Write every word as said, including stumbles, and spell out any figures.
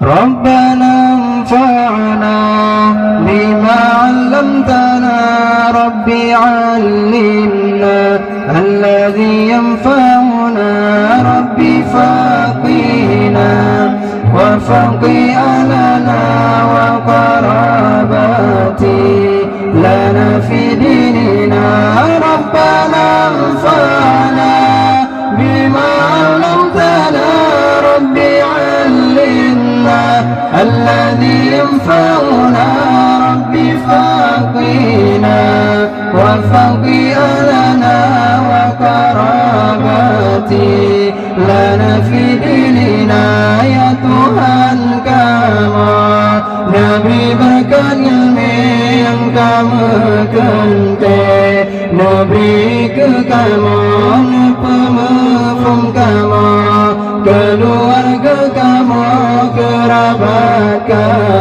ربنا انفعنا بما علمتنا. رب علمنا الذي ينفعنا. رب فقهنا وفقه أهلنا وقراباتي لنا في ديننا. ربنا انفعنا بما علمتنا. رب علمنا الذي ينفعنا. رب فقهنا وفقه أهلنا وقراباتي لنا في ديننا. Ya Tuhan kamoe, neubri beureukat ileumèe nyang kamoe teuntèe. Neubri keu kamoe, neupeumuphom kamoe, keuluwarga kamoe, keurabat kamoe.